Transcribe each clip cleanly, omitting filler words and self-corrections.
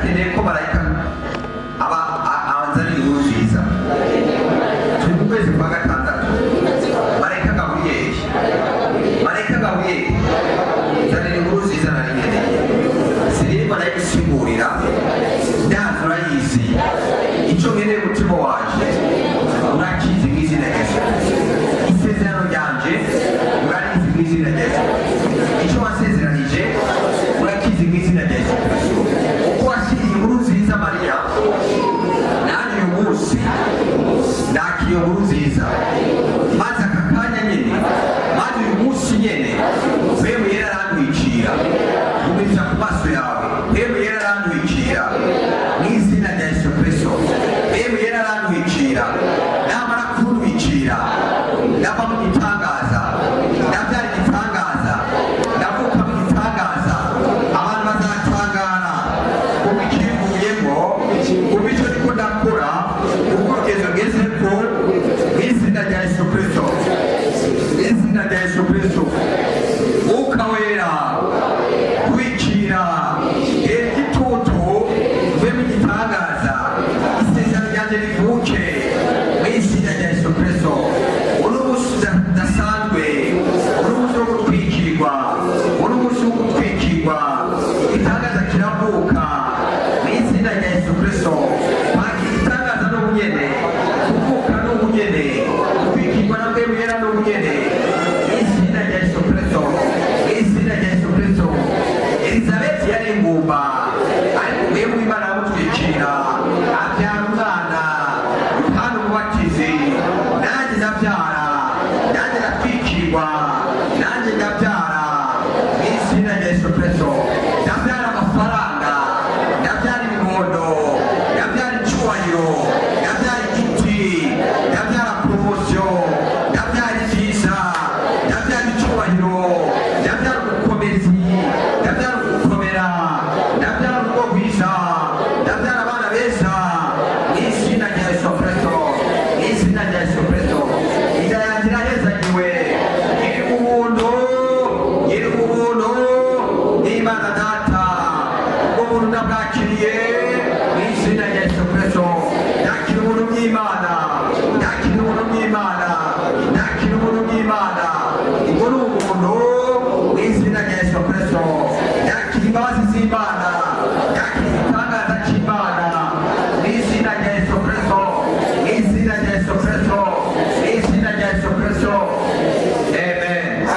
Ndakeneye ko marayika aba anzanira inkuru nziza. Turi mu kwezi kwa gatandatu. Marayika Gaburiyeli, marayika Gaburiyeli, nzanira inkuru nziza nari nkeneye. Sinirimo nayigusigurira, ndazi urayizi. Icyo nkeneye, umutima wanje urakizi mu izina rya Yesu. Isezerano ryanje urarizi mu izina rya Yesu. Icyo wasezeranije urakizi mu izina rya Yesu Kristo. Uko washyiriye inkuru nziza Mariya, nanjye uyu munsi nakiriye inkuru nziza. Maze aka kanya nyine, maze uyu munsi nyene, Mpwemu Yera arantwikira. Umiriza ku maso yawe. Mpwemu Yera arantwikira mu izina rya Yesu Kristo. Mpwemu Yera arantwikira. Namara kuntwikira, ndava mu gitangaza, ndabyara igitangaza, ndavuka mu gitangaza. Abantu bazatangara kuko ikivuyemo, kuko icyo ndiko ndakora, kuko urugendo ngezeko mu izina rya Yesu Kristo, mu izina rya Yesu Kristo. Mwuka Wera, twikira, hera igitutu, mve mu gitangaza, isezerano ryanjye rivuke mu izina rya Yesu Kristo. Uno munsi udasanzwe, uno munsi wo gutwikirwa, uno munsi wo gutwikirwa, igitangaza kiravuka mu izina rya Yesu Kristo. Kwakira igitangaza n'ubunyene, kuvuka n'ubunyene, gutwikirwa na Mpwemu Yera n'ubunyene, mu izina rya Yesu Kristo, mu izina rya Yesu Kristo. Elizabeti yari ingumba, ariko Mpwemu w'Imana aramutwikira, abyara umwana Yohana Umubatizi. Nanjye ndabyara, nanjye ndatwikirwa, nanjye ndabyara mu izina rya Yesu Kristo. Ndabyara amafaranga, ndabyara ibibondo, ndabyara icyubahiro, ndabyara igiti, ndabyara promotion, ndabyara ibyiza, ndabyara icyubahiro, ndabyara ubukomezi, ndabyara ugukomera, ndabyara urugo rwiza, ndabyara abana beza mu izina rya Yesu Kristo, mu izina rya Yesu Kristo. Inda yanjye irahezagiwe, iri mu buntu, iri mu buntu n'Imana Data. Ubwo buntu ndabwakiriye mu izina rya Yesu Kristo. Ndakira ubuntu bw'Imana, ndakira ubuntu bw'Imana, ndakira ubuntu bw'Imana. Ubwo ni ubuntu mu izina rya Yesu Kristo. Ndakira imbabazi z'Imana, ndakira igitangaza cy'Imana mu izina rya Yesu Kristo, mu izina rya Yesu Kristo, mu izina rya Yesu Kristo. Amen.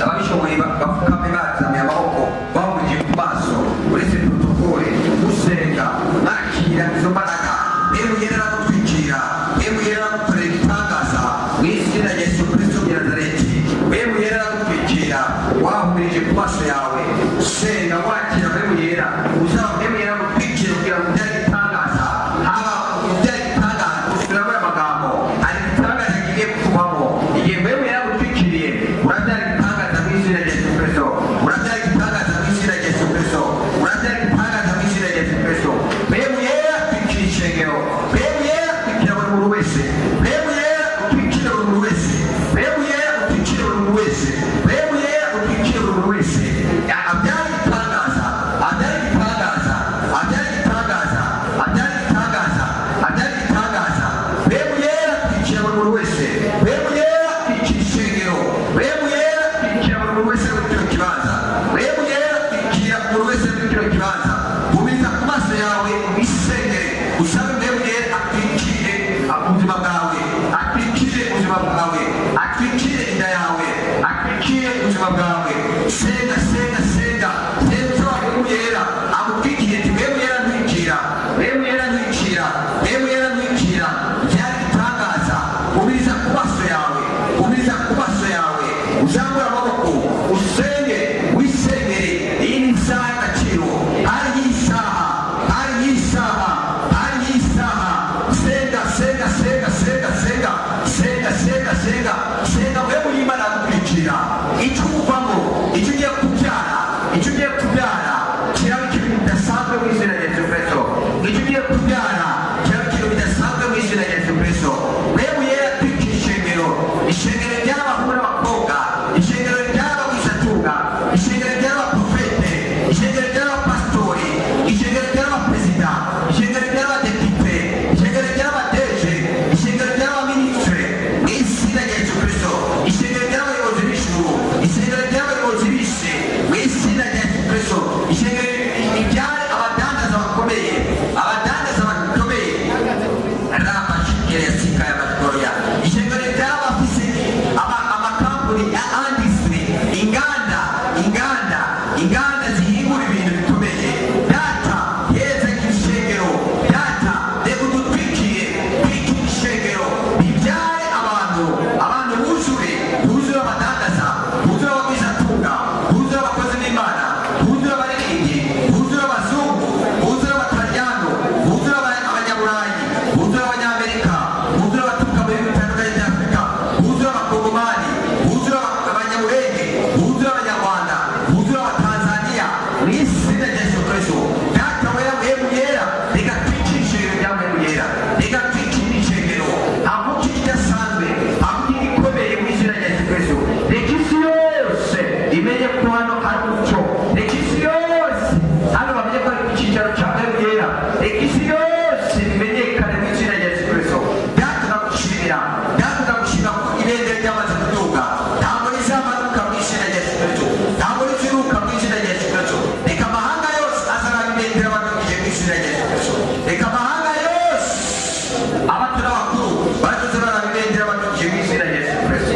Ababishoboye bapfukame bazamuye amaboko, bahurije ku maso. Uretse protocole, musenga mwakira izo mbaraga. Mpwemu Yera aragutwikira, Mpwemu Yera aragukorera igitangaza mu izina rya Yesu Kristo w'i Nazareti. Mpwemu Yera aragutwikira, wahumirije ku maso yawe, senga wakira Mpwemu Yera. Uzaba Mpwemu Yera agutwikira kugira ngo ubyare igitangaza, haba ubyare igitangaza. Gusubiramo aya magambo: hari igitangaza kigiye kukubamo igihe Mpwemu Yera agutwikiriye. Urabyara igitangaza mu izina rya Yesu Kristo. Urabyara igitangaza mu izina rya Yesu Kristo. Urabyara igitangaza mu izina rya Yesu Kristo. Mpwemu Yera atwikira ishengero. Mpwemu Yera atwikira buri muntu wese. Mpwemu Yera utwikire buri muntu wese. Mpwemu Yera utwikire buri muntu wese. Mpwemu Yera utwikire buri muntu wese, abyara igitangaza, abyara igitangaza, abyara igitangaza, abyara igitangaza, abyara igitangaza. Mpwemu Yera atwikira buri muntu wese. Mpwemu Yera atwikira ishengero. Mpwemu Yera atwikira buri muntu wese muri kino kibanza. Mpwemu Yera atwikira umuntu wese muri kino kibanza. Humiriza ku maso yawe, wisengere, usabe Mpwemu Yera atwikire ubuzima bwawe, atwikire ubuzima bwawe, atwikire inda yawe, atwikire ubuzima bwawe. Senga, senga, senga, senga, usaba Mpwemu Yera agutwikire. Ati: "Mpwemu Yera ntwikira, Mpwemu Yera ntwikira, Mpwemu Yera ntwikira, byari igitangaza." Humiriza ku maso yawe, humiriza ku maso yawe, uzamure amaboko, usenge, wisengere. Iyi ni isaha y'agaciro. Hari Ishengero ribyare abadandaza bakomeye, abadandaza bakomeye. Rabashikeresi kayabakoroya. Ishengero ribyare abafise amakampuni ya industry, inganda, inganda, inganda zihingura ibintu bikomeye. Data, heza ishengero. Data, reka udutwikire, twikire ishengero, bibyare abantu, abantu buzure, buzure abadandaza, buzure abagwizatunga, buzure abakozi b'Imana, buzure abaririmbyi, buzure abazungu, buzure Abataliyano, buzure Abanyaburayi, buzure Abanyamerika, buzure abaturuka mu bihugu bitandukanye bya Afurika, buzure Abakongomani, buzure Abanyamurenge, buzure Abanyarwanda, buzure Abatanzaniya, mu izina rya Yesu Kristo. Data wera, Mpwemu Yera, reka twikire ishengero rya Mpwemu Yera, reka twikire ishengero, havuke ikidasanzwe, havuke igikomeye mu izina rya Yesu Kristo. Reka isi yose imenye ko hano hari umuco. Reka isi yose hano bamenye ko ari ku cyicaro cya Mpwemu Yera. Reka isi yose bimenyekane mu izina rya Yesu Kristo. Data, ndagushimira. Data, ndagushimira ko ibendera ryamaze kuduga, ntabwo rizamanuka mu izina rya Yesu Kristo, ntabwo riziruka mu izina rya Yesu Kristo. Reka amahanga yose azaraba ibendera badugije mu izina rya Yesu Kristo. Reka amahanga yose, abato n'abakuru, bazoze baraba ibendera badugije mu izina rya Yesu Kristo.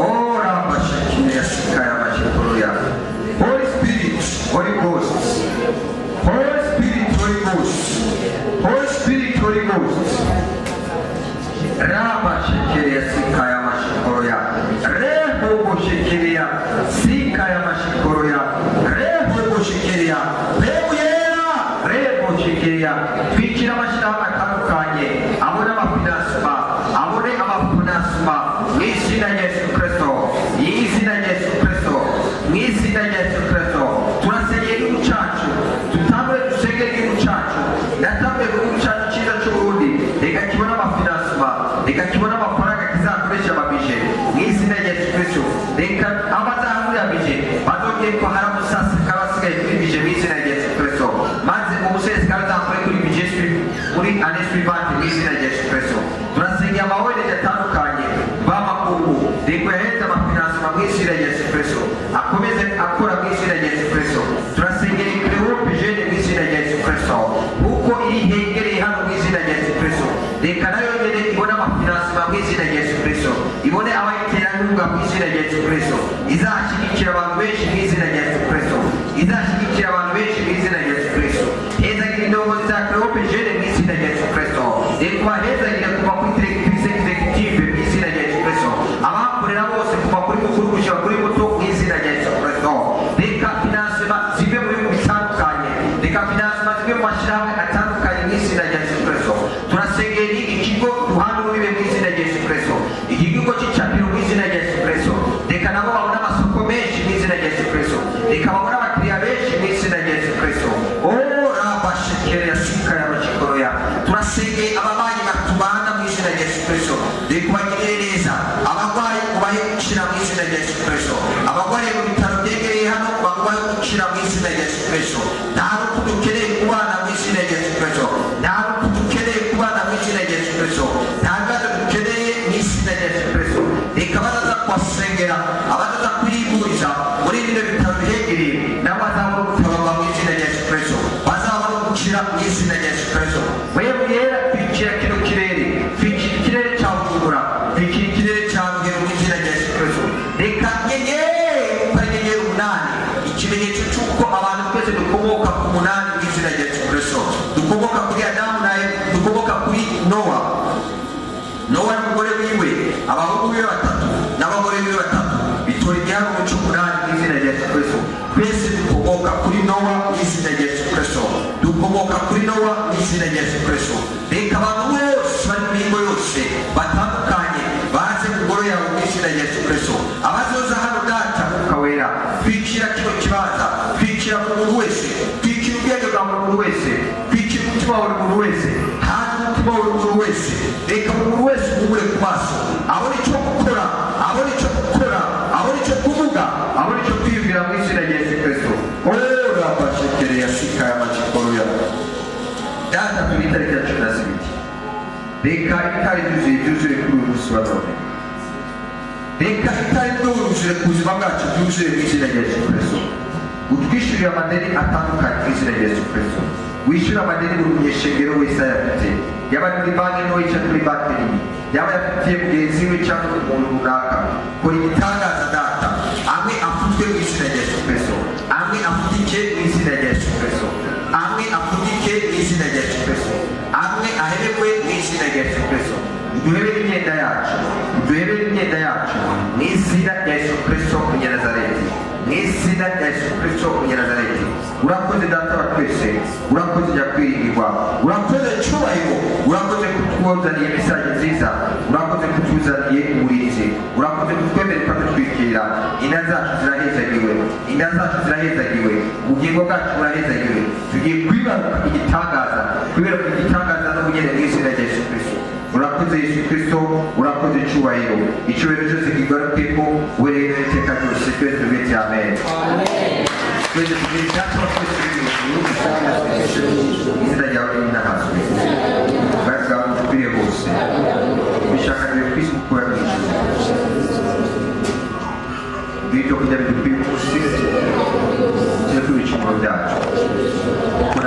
Oh, Rabashakine Yasikaya Mashikoroya. Holy Spirit, Holy Ghost. Holy Spirit, Holy Ghost. Holy Spirit, Holy Ghost. Rabashakine Yasikaya Mashikoroya. Reho Boshikiria. Sikaya Mashikoroya. Reho Boshikiria. Mpwemu Yera. Reho Boshikiria. Twikira amashyirahamwe atandukanye abone amafinansima, abone amafinansima mu izina rya Yesu Kristo, mu izina rya Yesu Kristo, mu izina rya Yesu Kristo. Turasengera igihugu cyacu, dutangure dusengere igihugu cyacu. Ndatanguye ku gihugu cyacu cyiza cy'Uburundi. Reka kibone amafinansima, reka kibone amafaranga kizakoresha amabije mu izina rya Yesu Kristo. Reka abazahurira bije bazongere ko hari umusasika basigaye kuri bije mu izina rya Yesu Kristo, maze umusesekara uzakore kuri bije muri année suivante mu izina rya Yesu Kristo. Turasengera ama ONG atandukanye b'amakungu, reka uyahereze amafinansima mu izina rya Yesu Kristo, akomeze akora mu izina rya Yesu Kristo. Turasengera Cléope Jeune mu izina rya Yesu Kristo, kuko iri hegereye hano mu izina rya Yesu Kristo. Reka nayo nyene ibone amafinansima mu izina rya Yesu Kristo, ibone abayiterankunga mu izina rya Yesu Kristo, izashyigikira abantu benshi mu izina rya Yesu Kristo, izashyigikira abantu benshi mu izina rya Yesu Kristo. Hezagira indongozi za Cléope Jeune mu izina rya Yesu Kristo. Reka ubahezagire kuva kuri directrice exécutive mu izina rya Yesu Kristo, abahakorera bose kuva kuri mukuru gushyira kuri muto mu izina rya Yesu Kristo. Reka financement zive mu bihugu bitandukanye, reka financement zive mu mashyirahamwe atandukanye mu izina rya Yesu Kristo. Turasengera iki kigo duhana urubibe mu izina rya Yesu Kristo, iki kigo cy'icapiro mu izina rya Yesu Kristo. Reka nabo babone amasoko menshi mu izina rya Yesu Kristo, reka babone abakiriya benshi mu izina rya Yesu Kristo. Oh, rabashekere yasika y'abashikoroya. Turasengeye ababanyi batubana mu izina rya Yesu Kristo, reka ubagirire neza. Abarwayi ubahe gukira mu izina rya Yesu Kristo. Abarwariye mu bitaro byegereye hano bagubahe gukira mu izina rya Yesu Kristo. Nta rupfu dukeneye kubana mu izina rya Yesu Kristo, nta rupfu dukeneye kubana mu izina rya Yesu Kristo, nta bibazo dukeneye mu izina rya Yesu Kristo. Reka bazaza kubasengera, abazaza kwivuriza muri bino bitaro bihegereye, nabo bazabona gutabarwa mu izina rya Yesu Kristo, bazabona gukira mu izina rya Yesu Kristo. Mpwemu Yera, twikira kino kirere, twikira ikirere cya Bujumbura, twikira ikirere cya Rugero mu izina rya Yesu Kristo. Reka nyenyeri, kuko ari inyenyeri umunani, ikimenyetso cy'uko abantu twese dukomoka ku munani mu izina rya Yesu Kristo. Dukomoka kuri Adamu na Eva, dukomoka kuri Nowa, Nowa n'umugore wiwe, abahungu biwe batatu n'abagore biwe batatu, bitora igiharuro cy'umunani mu izina rya Yesu Kristo. Twese dukomoka kuri Nowa mu izina rya Yesu Kristo, dukomoka kuri Nowa mu izina rya Yesu Kristo. Reka abantu bose bari mu mihingo yose batandukanye baze ku ngoro yawe mu izina rya Yesu Kristo. Abazoza hano, Data, Mwuka Wera, twikira kino kibanza, twikira buri muntu wese, twikira ubwenge bwa buri muntu wese, twikira umutima wa buri muntu wese, haza umutima wa buri muntu wese. Reka buri muntu wese uhumure ku maso, abone icyo gukora, abone icyo gukora, abone icyo kuvuga, abone icyo kwiyumvira mu izina rya Yesu Kristo. Ora bashekere yasika y'amacikoroya. Data, turi itariki ya 12. Reka ibitari byuzuye byuzure kuri uyu munsi wa none. Reka ibitari byuzuye ku buzima bwacu byuzuye mu izina rya Yesu Kristo. Utwishyurire amadeni atandukanye mu izina rya Yesu Kristo. Wishyura amadeni buri munyeshengero wese ayafite, yaba ari muri banki ntoya cyangwa muri banki nini, yaba ayafitiye mugenzi we cyangwa umuntu runaka. Kora igitangaza, Data. Amwe afutwe mu izina rya Yesu Kristo, amwe afutike mu izina rya Yesu Kristo, amwe afutike mu izina rya Yesu Kristo, amwe aherekwe mu izina rya Yesu Kristo. Uduhebere imyenda yacu, uduhebere imyenda yacu mu izina rya Yesu Kristo Umunyanazareti, mu izina rya Yesu Kristo Umunyanazareti. Urakoze, Data wa twese, urakoze nyakwiringirwa, urakoze cyubahiro, urakoze kutwuzaniye message nziza, urakoze kutuzaniye umurinzi, urakoze kutwemera ukadutwikira. Inda zacu zirahezagiwe, inda zacu zirahezagiwe, ubugingo bwacu burahezagiwe. Tugiye kwibaruka igitangaza, kwibaruka igitangaza n'ubugeni mu izina rya Yesu Kristo. Urakoze Yesu Kristo, urakoze cyubahiro. Icyubahiro cyose kigarukeko we rero iteka ryose. Twese tubwite amen. Twese tubwite: Data wa twese uri mu ijuru, izina ryawe rinahazwe, ubwami bwawe bukwiriye hose, bishaka bibe ku isi kuko mu ijuru. Ibyo kurya bidukwiye umunsi, tujye ibicumuro byacu kuko